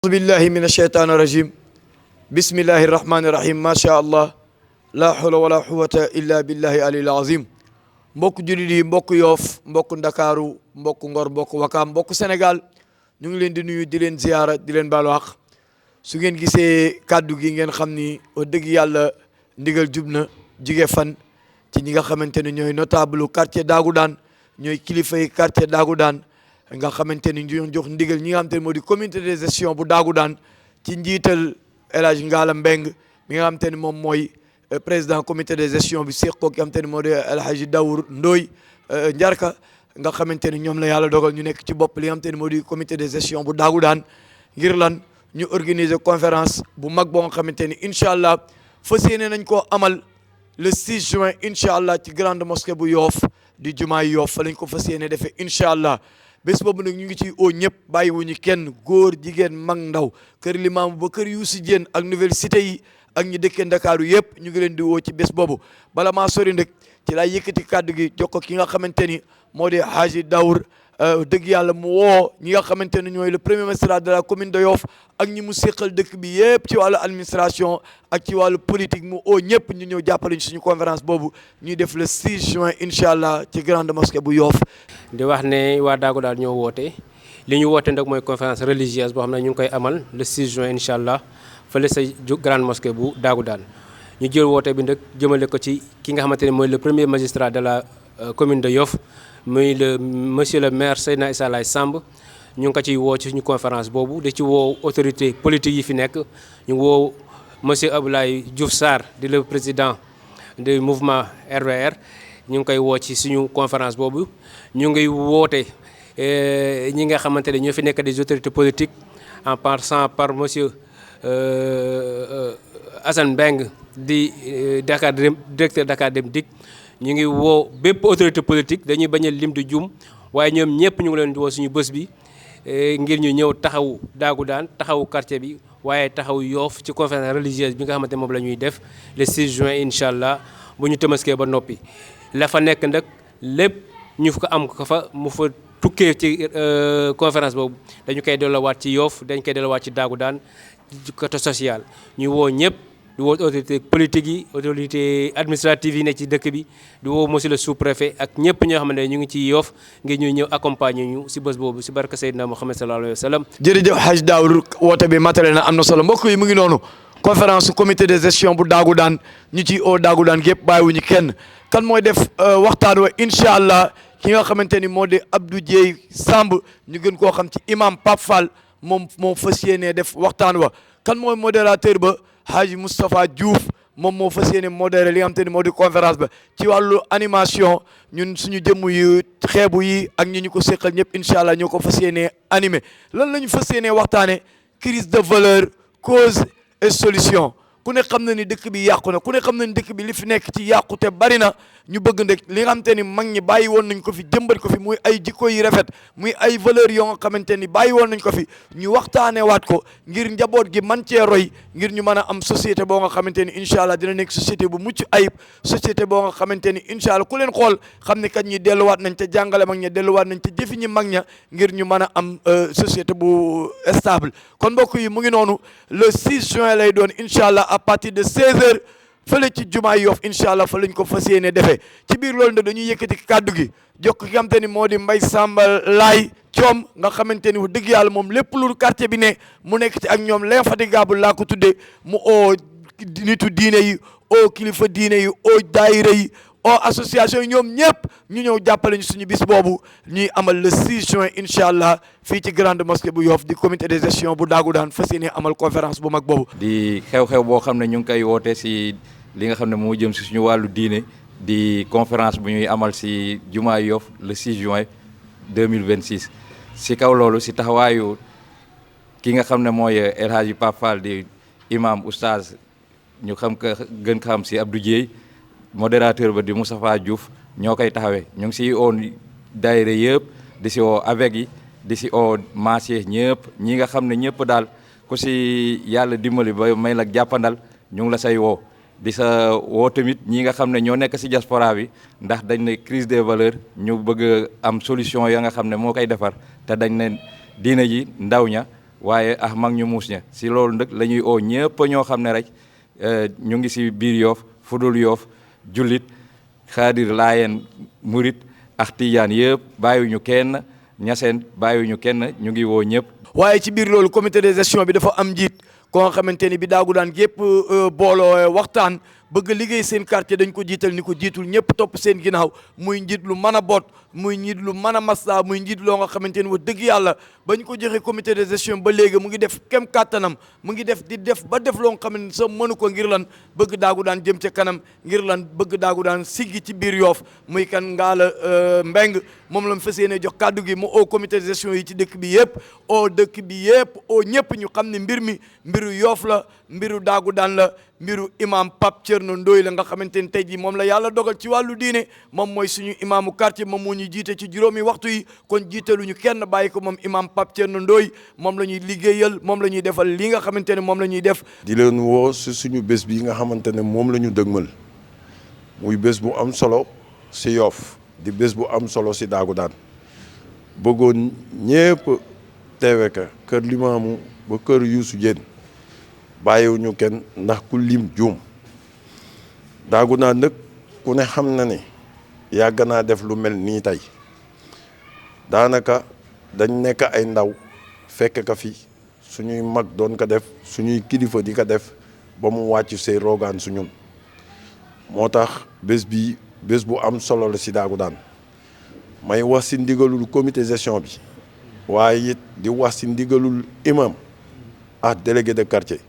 أعوذ بالله من الشيطان الرجيم بسم الله الرحمن الرحيم ما شاء الله لا حول ولا قوة إلا بالله العلي العظيم mbokk jullit yi mbokk Yoff mbokk Ndakaaru mbokk Ngor mbokk Wakaam mbokk Sénégal ñu ngi leen di nuyu di leen ziyaara di leen baalu àq su ngeen gisee kàddu gi ngeen xam ni wax dëgg yàlla ndigal jub na jige fan ci ñi nga xamante ne ñooy notable quartier Dagoudane ñooy kilifa yi quartier Dagoudane nga xamante ni ñu jox ndigal ñi nga xamante ne moo di comité de gestion bu Dagoudane ci njiital El Hadj Ngala Mbeng mi nga xamante ne moom mooy président comité de gestion bi seq ko ki nga xamante ne moo di El Hadj Dawour Ndoy Njarka nga xamante ni ñoom la yàlla dogal ñu nekk ci bopp li nga xamante ne moo di comité de gestion bu Dagoudane ngir lan ñu organiser conférence bu mag boo nga xamante ni incha allah fas yéene nañ koo amal le 6 juin incha allah ci grande mosquée bu Yoff di jumaa Yoff fa lañ ko fas yéene defee incha allah. bés boobu nag ñu ngi ciy oo ñëpp bàyyiwuñu kenn góor jigéen mag ndaw kër Limaamu ba kër Youssou Diène ak nouvelle cité yi ak ñi dëkkee Ndakaaru yëpp ñu ngi leen di woo ci bés boobu bala maa sori nag ci laa yëkkati kàddu gi jox ko ki nga xamante ni moo di Hadji Dawour dëgg yàlla mu woo ñi nga xamante ne ñooy le premier magistrat de la commune de Yoff ak ñi mu séqal dëkk bi yëpp ci wàllu administration ak ci wàllu politique mu oo ñëpp ñu ñëw jàppale ñu suñu conférence boobu ñuy def le 6 juin incha allah ci grande mosquée bu Yoff. di wax ne waa Dagoudane ñoo woote li ñu woote nag mooy conférence religieuse boo xam ne ñu ngi koy amal le 6 juin incha allah fële sa grande mosquée bu Dagoudane ñu jël woote bi nag jëmale ko ci ki nga xamante ne mooy le premier magistrat de la commune de Yoff muy monsieur le maire Seydina Issa Laye Samb ñu ngi ko ciy woo ci suñu conférence boobu di ci woo autorité politique yi fi nekk ñu woo monsieur Abdoulaye Diouf Sarr di le président du mouvement RVR ñu ngi koy woo ci suñu conférence boobu ñu ngi woote ñi nga xamante ne ñoo fi nekk des autorités politiques en passant par monsieur Assane Mbeng di directeur Dakar Dem Dikk ñu ngi woo bépp autorité politique dañuy bañ a lim di jum waaye ñoom ñëpp ñu ngi leen di woo suñu bés bi ngir ñu ñëw taxawu Dagoudane taxawu quartier bi waaye taxaw Yoff ci conférence religieuse bi nga xamante moom la ñuy def le 6 juin incha allah bu ñu tëmaskee ba noppi. la fa nekk nag lépp ñu ko am ko fa mu fa tukkee ci conférence boobu dañu koy delloowaat ci Yoff dañ koy delloowaat ci Dagoudane ci côté social ñu woo ñëpp. di woo autorité politique yi autorité administrative yi nekk ci dëkk bi di woo monsieur le sous-préfet ak ñëpp ñoo xamante ne ñu ngi ci Yoff ngir ñuy ñëw accompagner ñu si bés boobu si barka Seydina Muhammad sallallahu alayhi wa sallam. jërëjëf Hadj Dawour woote bi matale na am na solo mbokk yi mu ngi noonu conférence comité de gestion bu Dagoudane ñu ciy oo Dagoudane gépp bàyyiwuñu kenn kan mooy def waxtaan wa incha allah ki nga xamante ni moo di Abdou Dieye Samb ñu gën koo xam ci imam Pape Fall moom fas yéenee def waxtaan wa kan mooy modérateur ba. Haji Moustapha Diouf moom moo fas yéene modéré li nga xamante ni moo di conférence ba ci wàllu animation ñun suñu jëmm yu xeebu yi ak ñi ñu ko séqal ñëpp incha allah ñoo ko fas yéene animé lan la ñu fas yéene waxtaane crise de valeur cause et solution ku ne xam na ni dëkk bi yàqu na ku ne xam na ni dëkk bi li fi nekk ci yàqute bari na ñu bëgg ndek li nga xamante ni mag ñi bàyyi woon nañ ko fi jëmbat ko fi muy ay jikko yi rafet muy ay valeur yoo nga xamante ni bàyyi woon nañ ko fi ñu waxtaanee waat ko ngir njaboot gi man cee roy ngir ñu mën a am société boo nga xamante ni incha allah dina nekk société bu mucc ayib société boo nga xamante ni incha allah ku leen xool xam ne kat ñi delluwaat nañ ca jàngale mag ña delluwaat nañ ca jëfi ñi mag ña ngir ñu mën a am société bu stable kon mbokk yi mu ngi noonu le 6 juin lay doon incha allah à partir de 16h fële ci jumaa Yoff incha allah fa lañ ko fas yéene defee ci biir loolu nag dañuy yëkkati kàddu gi jox ko ki nga xamante ni moo di Mbaye Samba Laay Coom nga xamante ni wax dëgg yàlla moom lépp lu quartier bi ne mu nekk ci ak ñoom l'infatigable laa ko tuddee mu oo nitu diine yi oo kilifa diine yi oo daayira yi oo association yi ñoom ñëpp ñu ñëw jàppale ñu suñu bis boobu ñuy amal le 6 juin incha allah fii ci grande mosquée bu Yoff di comité de gestion bu Dagoudane fas yéene amal conférence bu mag boobu. di xew-xew boo xam ne ñu ngi koy woote si li nga xam ne moo jëm si suñu wàllu diine di conférence bu ñuy amal si jumaa Yoff le 6 juin 2026. si kaw loolu si taxawaayu ki nga xam ne mooy El Hadji Pape Fall di imam oustaz ñu xam ko gën ko xam si Abdou Dieye modérateur ba di Moustapha Diouf ñoo koy taxawee ñu ngi si oo daayira yëpp di si oo avec yi di si oo maasiye ñëpp ñi nga xam ne ñëpp daal ku si yàlla dimbali ba may la jàppandal ñu ngi la say woo di sa woo tamit ñi nga xam ne ñoo nekk si diaspora bi ndax dañ ne crise des valeurs ñu bëgg am solution ya nga xam ne moo koy defar te dañ ne diine ji ndaw ña waaye ah mag ñu muus ña si loolu nag la ñuy oo ñëpp ñoo xam ne rek ñu ngi si biir Yoff fudul Yoff jullit xaadir laayeen murit ak tijaan yëpp bàyyiwuñu kenn ñaseen bàyyiwuñu kenn ñu ngi woo ñëpp. waaye ci biir loolu comité de gestion bi dafa am njiit ko nga xamante ni bi daagu daan gépp booloo waxtaan bëgg liggéey seen quartier dañ ko jiital ni ko jiitul ñëpp topp seen ginnaaw muy njiit lu mën a boot muy njiit lu mën a massa muy njiit loo nga xamante ni wax dëgg yàlla bañ ko joxe comité de gestion ba léegi mu ngi def kem kàttanam mu ngi def di def ba def loo nga xam ne sa mënu ko ngir lan bëgg daagu daan jëm ca kanam ngir lan bëgg daagu daan siggi ci biir Yoff muy kan Ngalla Mbeng moom la mu fas yéene jox kàddu gi mu au comité de gestion yi ci dëkk bi yëpp au dëkk bi yëpp au ñëpp ñu xam ne mbir mi mbiru Yoff la mbiru daagu daan la mbiru imam Pape Thierno Ndoye la nga xamante ni tey jii moom la yàlla dogal ci wàllu diine moom mooy suñu imaamu quartier moom moo ñu jiite ci juróomi waxtu yi kon jiitaluñu kenn bàyyi ko moom imam Pape Thierno Ndoye moom la ñuy liggéeyal moom la ñuy defal li nga xamante ne moom la ñuy def. di leen woo si suñu bés bi nga xamante ne moom la ñu dëgmal muy bés bu am solo si Yoff di bés bu am solo si daagu daan bëggoon ñépp teewe ka kër limaamu ba kër Youssou Diène bàyyiwuñu kenn ndax ku lim juum daagu daan nag ku ne xam na ne yàgg naa def lu mel nii tey daanaka dañ nekk ay ndaw fekk ka fi suñuy mag doon ko def suñuy kilifa di ko def ba mu wàcc see rogaan su ñun moo tax bés bi bés bu am solo la si daagu daan may wax si ndigalul comité gestion bi waaye it di wax si ndigalul imam ak délégué de quartier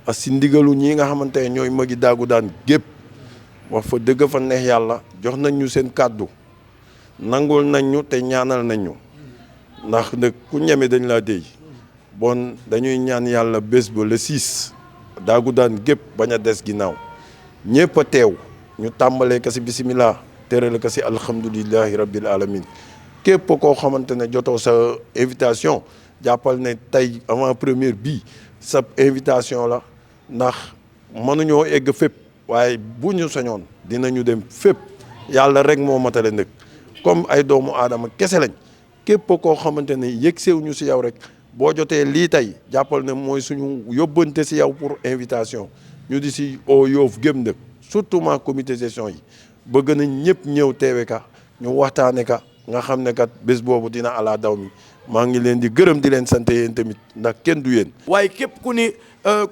ak si ndigalu ñi nga xamante ne ñooy magi daagu daan gépp wax fa dëgg fa neex yàlla jox nañ ñu seen kàddu nangul nañ ñu te ñaanal nañ ñu ndax nag ku ñeme dañ laa déy bon dañuy ñaan yàlla bés ba le 6 daagu daan gépp bañ a des ginnaaw ñëpp a teew ñu tàmbalee ko si bisimilah terale ko si alhamdulilahi rabbil alamin képp koo xamante ne jotoo sa invitation jàppal ne tey avant première bii sa invitation la ndax mënuñoo egg fépp waaye bu ñu sañoon dinañu dem fépp yàlla rek moo matale nag comme ay doomu aadama kese lañ képp koo xamante ne yëg seewuñu si yow rek boo jotee lii tey jàppal ne mooy suñu yóbbante si yow pour invitation ñu di si au Yoff gém nag surtout ma comité gestion yi bëgg nañ ñëpp ñëw teewe ka ñu waxtaane ka nga xam ne kat bés boobu dina ala daw mi maa ngi leen di gërëm di leen sant yéen tamit ndax kenn du yéen. waaye képp ku ni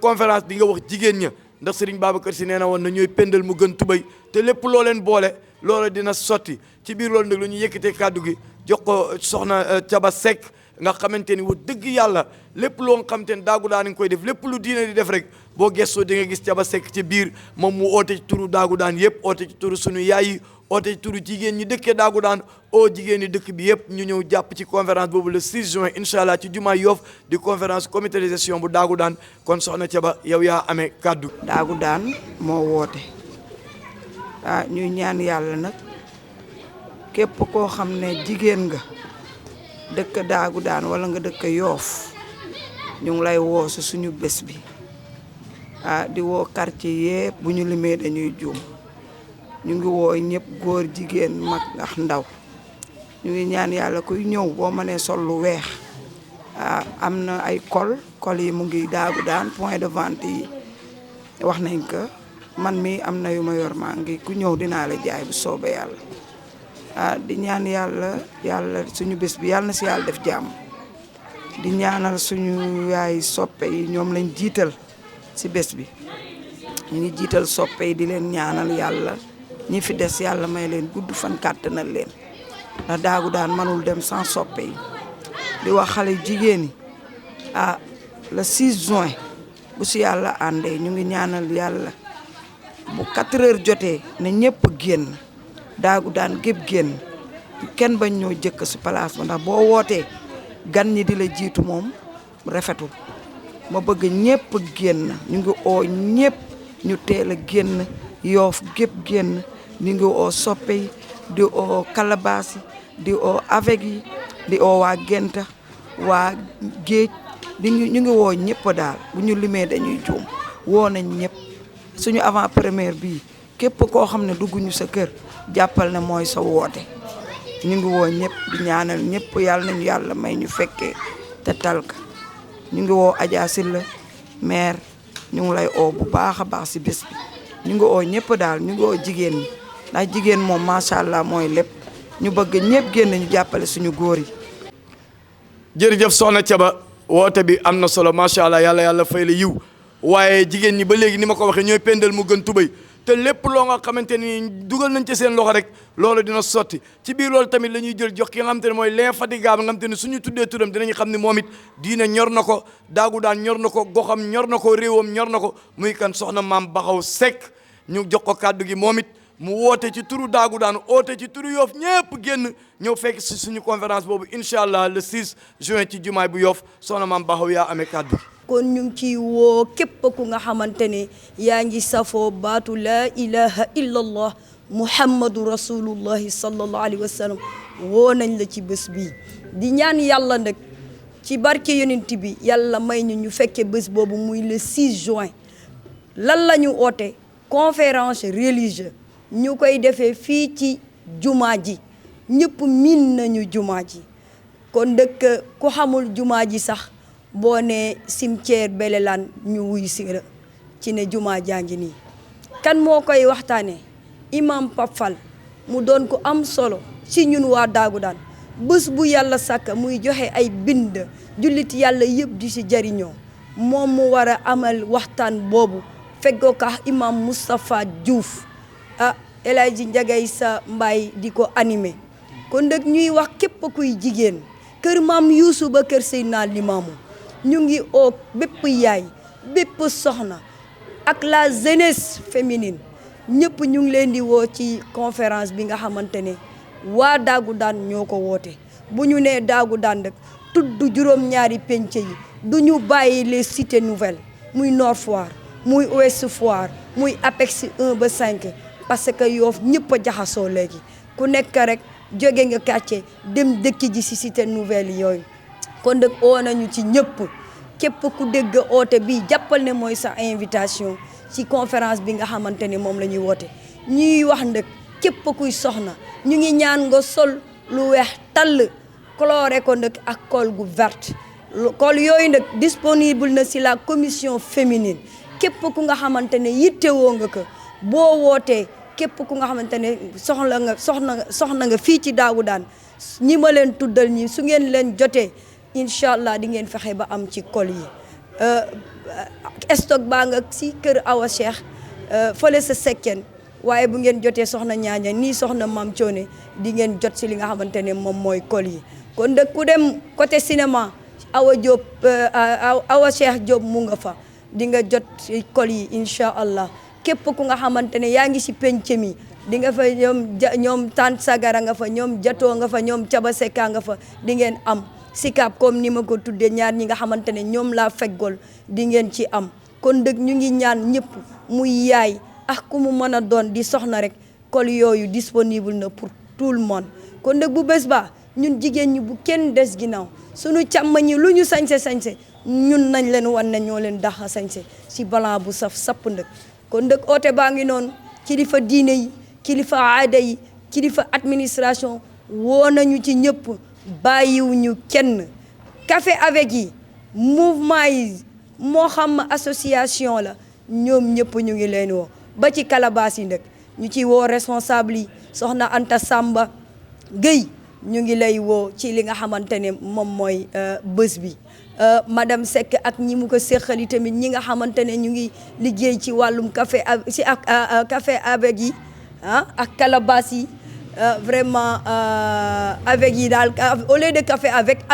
conférence bi nga wax jigéen ña ndax Serigne Babacar Sy nee na woon na ñooy pendal mu gën tubay te lépp loo leen boole loola dina sotti ci biir loolu nag lu ñu yëkkatee kàddu gi jox ko soxna Thiaba Seck nga xamante ni wax dëgg yàlla lépp loo nga xamante ni daagu daan nga koy def lépp lu diine di def rek boo gëstoo di nga gis Thiaba Seck ci biir moom mu oote ci turu daagu daan yëpp oote ci turu sunu yaay yi oote ci turu jigéen ñi dëkkee daagu daan oo jigéen ñi dëkk bi yëpp ñu ñëw jàpp ci conférence boobu le 6 juin incha allah ci jumaa Yoff di conférence comité de gestion bu daagu daan kon soxna Thiaba yow yaa amee kàddu. daagu daan moo woote ñuy ñaan yàlla nag képp koo xam ne jigéen nga dëkk daagu daan wala nga dëkk Yoff ñu ngi lay woo si suñu bés bi di woo quartier yëpp bu ñu limee dañuy juum ñu ngi woo ñëpp góor jigéen mag ak ndaw ñu ngi ñaan yàlla kuy ñëw boo mënee sol lu weex am na ay col yi mu ngi daagu daan point de vente yi wax nañ ko man mi am na yu ma yor maa ngi ku ñëw dinaa la jaay bu soobee yàlla di ñaan yàlla suñu bés bi yàlla na si yàlla def jàmm di ñaanal suñu yaay soppe yi ñoom lañ jiital si bés bi ñu ngi jiital soppe yi di leen ñaanal yàlla ñi fi des yàlla may leen gudd fan kàttanal leen ndax daagu daan mënul dem sans soppe yi di wax xale jigéen yi le 6 juin bu si yàlla àndee ñu ngi ñaanal yàlla bu 4 heures jotee ne ñëpp génn daagu daan gépp génn kenn bañ ñoo jëkk si place ba ndax boo wootee gan ñi di la jiitu moom rafetul ma bëgg ñëpp génn ñu ngi oo ñëpp ñu teel a génn Yoff gépp génn ñu ngi oo soppe yi di oo kalabaas yi di oo avec yi di oo waa Genta waa géej ñu ngi woo ñëpp daal bu ñu limee dañuy juum woo nañ ñëpp suñu avant première bii képp koo xam ne dugguñu sa kër jàppal ne mooy sa woote ñu ngi woo ñëpp di ñaanal ñëpp yàlla nañu yàlla may ñu fekkee te talka ñu ngi woo Adja Sylla maire ñu ngi lay oo bu baax a baax si bés bi ñu ngi oo ñëpp daal ñu ngi oo jigéen ñi ndax jigéen moom macha allah mooy lépp ñu bëgg ñëpp génn ñu jàppale suñu góor yi. jërëjëf soxna Thiaba woote bi am na solo macha allah yàlla fay la yiw waaye jigéen ñi ba léegi ni ma ko waxee ñooy pendal mu gën tubéy te lépp loo nga xamante ni dugal nañ ci seen loxo rek loolu dina sotti ci biir loolu tamit la ñuy jël jox ki nga xamante ne mooy l'infatigable nga xamante ni suñu tuddee turam dinañ xam ne moom it diine ñor na ko daagu daan ñor na ko goxam ñor na ko réewam ñor na ko muy kan soxna maam Baxaw Seck ñu jox ko kàddu gi moom it mu woote ci turu daagu daan oote ci turu Yoff ñëpp génn ñëw fekk si suñu conférence boobu incha allah le 6 juin ci jumaay bu Yoff soxna maam Baxaw yaa amee kàddu gi. kon ñu ngi ciy woo képp ku nga xamante ne yaa ngi safoo baatu laa ilaha illa allah muhammadu rasulullahi sallallahu alayhi wa sallam woo nañ la ci bés bii di ñaan yàlla nag ci barke yonent bi yàlla may ñu fekke bés boobu muy le 6 juin lan la ñu oote conférence religieuse ñu koy defee fii ci jumaa ji ñëpp miin nañu jumaa ji kon dëkk ku xamul jumaa ji sax boo ne cimetière Belelaan ñu wuy si la ci ne jumaa jaa ngi nii kan moo koy waxtaane imam Pape Fall mu doon ko am solo ci ñun waa daagu daan bés bu yàlla sàkk muy joxe ay bind jullit yàlla yëpp di si jariñoo moom mu war a amal waxtaan boobu feggoo ka imam Moustapha Diouf El Hadji Ndiagay sa Mbaye di ko animé kon nag ñuy wax képp kuy jigéen kër maam Youssou ba kër Seydina Limamou ñu ngi oo bépp yaay bépp soxna ak la jeunesse féminine ñëpp ñu ngi leen di woo ci conférence bi nga xamante ne waa daagu daan ñoo ko woote bu ñu nee daagu daan rek tudd juróom-ñaari penc yi du ñu bàyyi les cités nouvelles muy Nord Foire muy Ouest Foire muy Apex 1 ba 5 parce que Yoff ñëpp a jaxasoo léegi ku nekk rek jóge nga quartier dem dëkk ji ci cité nouvelle yooyu kon nag oo nañu ci ñëpp képp ku dégg oote bi jàppal ne mooy sa invitation ci conférence bi nga xamante ne moom la ñuy woote ñuy wax nag képp kuy soxna ñu ngi ñaan nga sol lu weex tàll coloré ko nag ak col gu verte col yooyu nag disponible na si la commission féminine képp ku nga xamante ne yittewoo nga ko boo wootee képp ku nga xamante ne soxna nga fii ci daagu daan ñi ma leen tuddal ñi su ngeen leen jotee incha allah di ngeen fexe ba am ci col yi stock baa nga si kër Awa Cheikh fële sa sekken waaye bu ngeen jotee soxna ñaaña nii soxna Mam Thione di ngeen jot si li nga xamante ne moom mooy col yi kon nag ku dem côté cinéma Awa Cheikh Diop mu nga fa di nga jot si col yi incha allah képp ku nga xamante ne yaa ngi si penc mi di nga fa ñoom Tante Sagara nga fa ñoom Jatoo nga fa ñoom Caba Sekka nga fa di ngeen am Sicap comme ni ma ko tuddee ñaar ñi nga xamante ne ñoom laa feggool di ngeen ci am kon dëgg ñu ngi ñaan ñëpp muy yaay ak ku mu mën a doon di soxna rek col yooyu disponible na pour tout le monde kon dëgg bu bés ba ñun jigéen ñi bu kenn des ginnaaw suñu càmm ñi lu ñu sañse ñun nañ leen wan ne ñoo leen daxa sañse si balan bu saf sapp ndëg kon dëgg oote baa ngi noonu kilifa diine yi kilifa aada yi kilifa administration woo nañu ci ñëpp bàyyiwuñu kenn café avec yi mouvement yi moo xam association la ñoom ñëpp ñu ngi leen woo ba ci calebasse yi nag ñu ci woo responsable yi soxna Anta Samba Gueye ñu ngi lay woo ci li nga xamante ne moom mooy bés bi madame Seck ak ñi mu ko séqali tamit ñi nga xamante ne ñu ngi liggéey ci wàllum café si ak café avec yi ak calebasse yi vraiment avec yi daal au lieu de café avec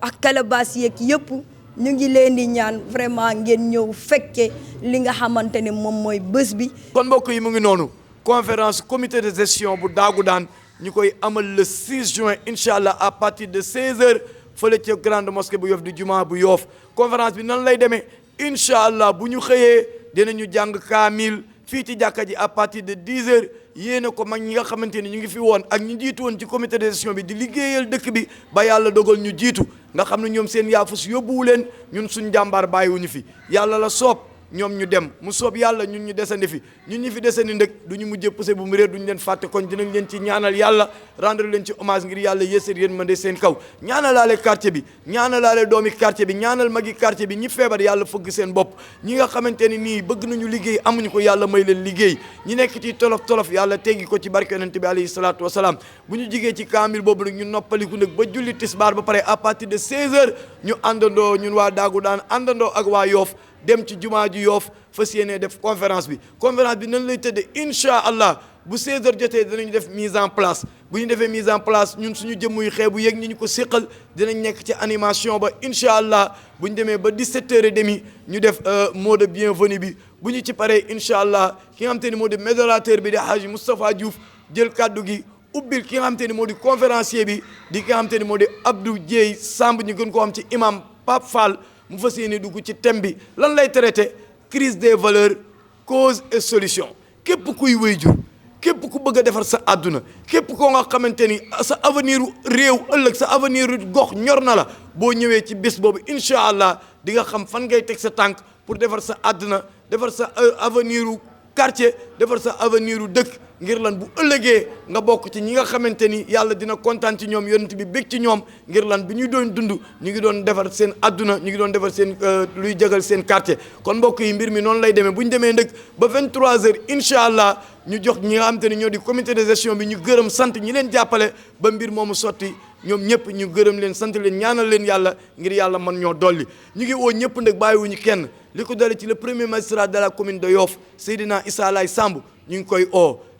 ak calebasse yeeg yëpp ñu ngi leen di ñaan vraiment ngeen ñëw fekke li nga xamante ne moom mooy bés bi. kon mbokk yi mu ngi noonu conférence comité de gestion bu daagu daan ñu koy amal le 6 juin incha allah à partir de 16h fële ca grande mosquée bu Yoff di juma bu Yoff conférence bi nan lay demee incha allah bu ñu xëyee dinañu jàng kaamil fii ci jàkka ji à partir de 10h yéene ko mag ñi nga xamante ni ñu ngi fi woon ak ñu jiitu woon ci comité de gestion bi di liggéeyal dëkk bi ba yàlla dogal ñu jiitu nga xam ne ñoom seen yaafus yóbbuwu leen ñun suñ jàmbaar bàyyiwuñu fi yàlla la soob ñoom ñu dem mu soob yàlla ñun ñu desandi fi ñun ñi fi desandi ndëg du ñu mujjee poussé bu mu réer du ñu leen fàtte kon dinañ leen ci ñaanal yàlla rendre leen ci hommage ngir yàlla yéesal yéen mën de seen kaw ñaanalaale quartier bi ñaanalaale doomi quartier bi ñaanal magi quartier bi ñi feebar yàlla fëgg seen bopp ñi nga xamante ni nii bëgg nañu liggéey amuñu ko yàlla may leen liggéey ñi nekk ci tolof tolof yàlla teggi ko ci barke yonent bi alayhi salaatu wasalaam bu ñu jigee ci kaamil boobu nag ñu noppaliku nag ba julli tisbaar ba pare à partir de 16h ñu àndandoo ñun waa daagu daan àndandoo ak waa Yoof dem ci jumaa ji Yoof fas yéene def conférence bi nan lay tëddee incha allah bu 16h jotee dinañ def mise en place bu ñu defee mise en place ñun suñu jëmm yu xeebu yeeg ñi ñu ko séqal dinañ nekk ci animation ba incha allah bu ñu demee ba 17h30 ñu def mot de bienvenue bi bu ñu ci paree incha allah ki nga xam te ni moo di modérateur bi di Haji Moustapha Diouf jël kaddu gi ubbil ki nga xam te ni moo di conférencier bi di ki nga xam te ni moo di Abdou Dieye Samb ñu gën koo xam ci imam Pape Fall mu fas yéene dugg ci thème bi lan lay traité crise des valeurs cause et solution képp kuy waajur képp ku bëgg a defar sa àdduna képp koo nga xamante ni sa avenir réew ëllëg sa avenir gox ñor na la boo ñëwee ci bés boobu incha allah di nga xam fan ngay teg sa tànk pour defar sa àdduna defar sa avenir quartier defar sa avenir dëkk ngir lan bu ëllëgee nga bokk ci ñi nga xamante ni yàlla dina kontaan ci ñoom yonent bi bég ci ñoom ngir lan bi ñuy doon dund ñu ngi doon defar seen adduna ñu ngi doon defar seen luy jagal seen quartier kon mbokk yi mbir mi noonu lay demee bu ñu demee ndëkk ba 23h incha allah ñu jox ñi nga xamante ni ñoo di comité de gestion bi ñu gërëm sant ñi leen jàppale ba mbir moomu sotti ñoom ñëpp ñu gërëm leen sant leen ñaanal leen yàlla ngir yàlla mën ñoo dolli ñu ngi woo ñëpp nag bàyyiwuñu kenn li ko dale ci le premier magistrat de la commune de Yoff Seydina Issa Laye Samb ñu ngi koy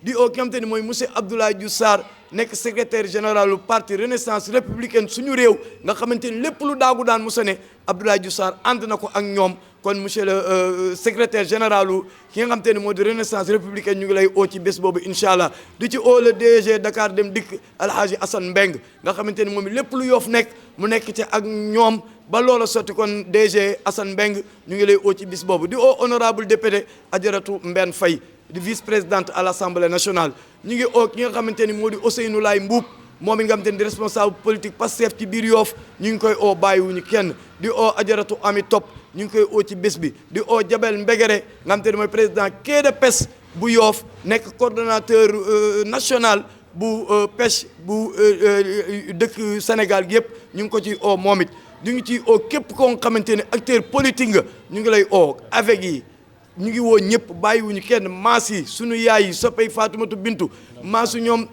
di ki nga xamante ni mooy monsieur Abdoulaye Diouf Sarr nekk secrétaire général du parti Renaissance républicaine suñu réew nga xamante ni lépp lu daagu daan musa ne Abdoulaye Diouf Sarr ànd na ko ak ñoom kon monsieur le secrétaire général ki nga xamante ni moo di Renaissance républicaine ñu ngi lay ci bés boobu incha allah di ci le DG Dakar Dem Dikk Alhaji Assane Mbeng nga xamante ni moom lépp lu Yoff nekk mu nekk ci ak ñoom ba loola sotti kon DG Assane Mbeng ñu ngi lay ci bis boobu di honorable député Adjaratou Mbène Faye di vice-présidente à l'Assemblée nationale ñu ngi ki nga xamante ni moo di Ousseynou Laye Mboup moom mi nga xamante ni di responsable politique Pastef ci biir Yoff ñu ngi koy bàyyiwuñu kenn di Adjaratou Ami Top ñu ngi koy ci bés bi di Jabel Mbegere nga xamante ni mooy président quai de pêche bu Yoff nekk coordonnateur national bu pêche bu dëkk Sénégal gi yëpp ñu ngi ko ci moom it ñu ngi ci képp koo nga xamante ni acteur politique nga ñu ngi lay avec yi ñu ngi woo ñëpp bàyyiwuñu kenn maas yi sunu yaay yi soppay Faatumatu Bintu maasu ñoom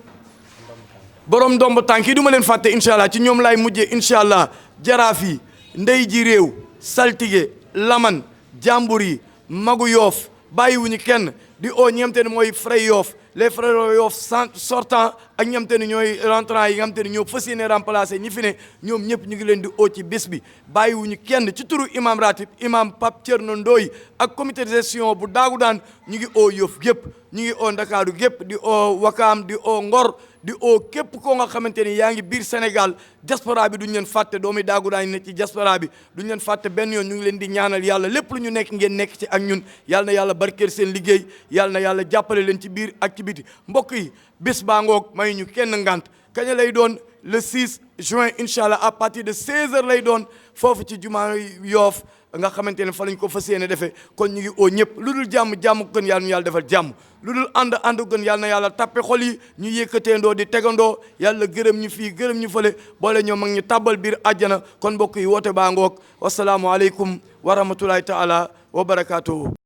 borom ndomb tànk yi du ma leen fàtte incha allah ci ñoom laay mujjee incha allah jaraaf yi ndey ji réew saltige laman jàmbur yi magu Yoff bàyyiwuñu kenn di ñi nga xamante ne mooy fray Yoff les frères Yoff sortant ak ñi nga xamante ne ñooy rentrant yi nga xamante ne ñoo fas yéene remplacé ñi fi ne ñoom ñëpp ñu ngi leen di ci bés bi bàyyiwuñu kenn ci turu imam ratib imam Pape Thierno Ndoye ak comité de gestion bu daagu daan ñu ngi Yoff gépp ñu ngi Ndakaaru gépp di Wakaam di Ngor di képp koo nga xamante ni yaa ngi biir Sénégal diaspora bi duñ leen fàtte doomi daagu daan ne ci diaspora bi duñ leen fàtte benn yoon ñu ngi leen di ñaanal yàlla lépp lu ñu nekk ngeen nekk ci ak ñun yàlla na yàlla barkeel seen liggéey yàlla na yàlla jàppale leen ci biir ak ci biti mbokk yi bés baa ngoog may ñu kenn ngant kañ lay doon le 6 juin incha allah à partir de 16h lay doon foofu ci jumaa Yoff nga xamante ne fa lañ ko fas yéene defee kon ñu ngi ñëpp lu dul jàmm gën yàlla ñu yàlla defal jàmm lu dul ànd gën yàlla na yàlla tappe xol yi ñu yëkkateendoo di tegandoo yàlla gërëm ñu fii gërëm ñu fële boole ñoom ak ñu tàbbal biir àjjana kon mbokk yi woote baa ngoog wasalaamualeykum wa rahmatulahi taala wa barakaatuhu